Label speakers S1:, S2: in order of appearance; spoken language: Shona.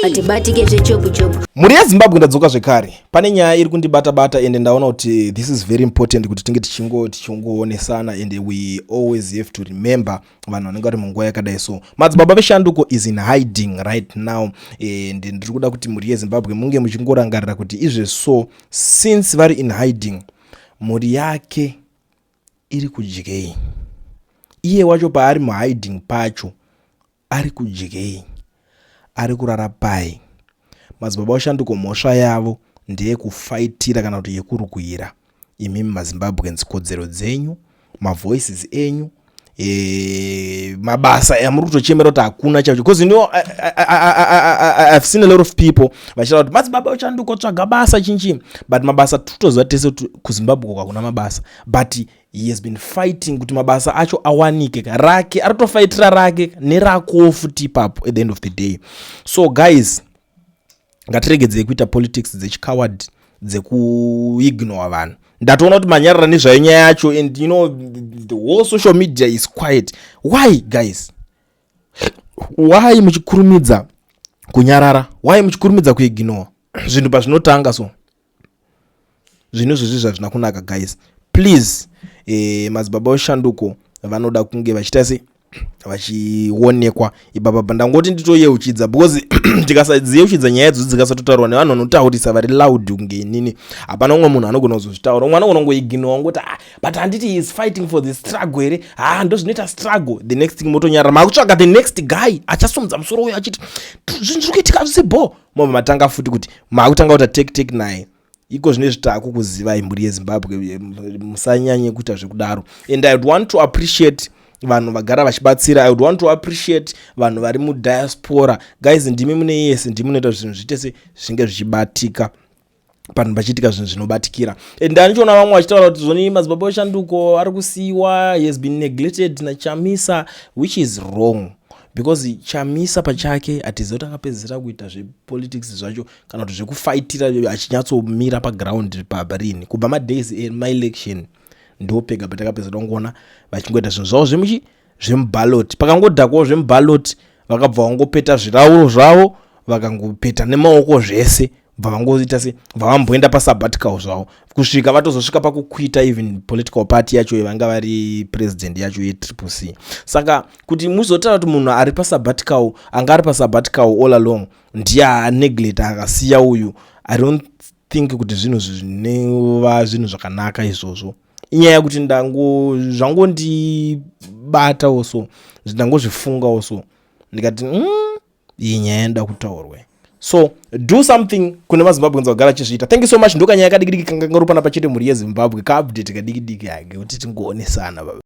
S1: Hatibatike zvechopu-chopu.
S2: Mhuri yeZimbabwe, ndadzoka zvekare. Pane nyaya iri kundibata-bata ende ndaona kuti this is very important kuti tinge tichingoonesana, and we always have to remember vanhu vanenge vari munguva yakadai. So Madzibaba veShanduko is in hiding right now, and ndiri kuda kuti mhuri yeZimbabwe munge muchingorangarira kuti izveso, since vari in hiding, mhuri yake iri kudyei? Iye wacho paari muhiding pacho ari kudyei? Ari kurara pai? Madzibaba veShanduko, mhosva yavo ndeyekufaitira kana kuti yekurwira imimi maZimbabweans kodzero dzenyu, mavoices enyu, mabasa amuri kutochemera kuti hakuna chacho, because I've seen a lot of people vachitaura kuti Madzibaba veShanduko, tsvaga basa, chinchi, but mabasa totoziva tese kuti kuZimbabwe hakuna mabasa, but he has been fighting kuti mabasa acho awanike. Rake ari kutofaitira rake nerakowo futi ipapo at the end of the day. So guys, ngatiregedzei kuita politics dzechicoward, dzekuignore vanhu. Ndatoona kuti manyarara nezvayo nyaya yacho, and the whole social media is quiet. Why, guys? Why muchikurumidza kunyarara? Why muchikurumidza kuignore zvinhu pazvinotanga? So zvinhu izvozvi zvazvina kunaka, guys. Please, Madzibaba veShanduko vanoda kunge vachiita sei, vachionekwa ipapapa. Ndangoti nditoyeuchidza because tikasadziyeuchidza nyaya idzodzo, dzikasatotaurwa nevanhu vanotaurisa vari loud kunge inini, hapana umwe munhu anogona kuzozvitaura. Umwe anogona kungoignora, ngoti, "Ah, but handiti is fighting for the struggle here? Ha, ndo zvinoita struggle." The next thing motonyarara, makutsvaga the next guy achasumudza musoro uyo achiti zvinhu zviri kuitika zvisibo, mobva matanga futi kuti maakutanga kuita take take naye. Iko zvine zvitako kuzivai, mhuri yeZimbabwe, musanyanye kuita zvekudaro. And I would want to appreciate vanhu vagara vachibatsira. I would want to appreciate vanhu vari mudiaspora. Guys, ndimi mune yese, ndimi munoita zvinhu zviite se zvinge zvichibatika panhu pachiitika zvinhu zvinobatikira. And andichiona vamwe vachitaura kuti zvoni Madzibaba eShanduko ari kusiyiwa, he has been neglected naChamisa, which is wrong, because Chamisa pachake hatizivi kuti akapedzisira kuita zvepolitics zvacho kana kuti zvekufaitira achinyatsomira paground parini. Kubva madays emaelection ndo pega patakapedzisira kungoona vachingoita zvinhu zvavo zvemuchi zvemuballot. Pakangodhakwawo zvemuballot, vakabva vangopeta zvirauro zvavo, vakangopeta nemaoko zvese, bva vangoita se bva vamboenda pasabbatical zvavo kusvika vatozosvika pakuquita even political party yacho vanga vari president yacho yeTriple C. Saka kuti muzotaura kuti munhu ari pasabbatical, anga ari pasabbatical all along, ndiye aneglect akasiya uyu, I don't think kuti zvinhu zvinova zvinhu zvakanaka izvozvo. Inyaya yekuti ndango zvangondibatawo, so ndangozvifungawo, so ndikati, iyi nyaya inoda kutaurwe." So do something kune maZimbabweans vagara achizviita. Thank you so much. Ndokanyaya kadiki diki kanga ngari panapa chete, mhuri yeZimbabwe, kaupdate kadiki diki ake kuti tingoonesana, baba.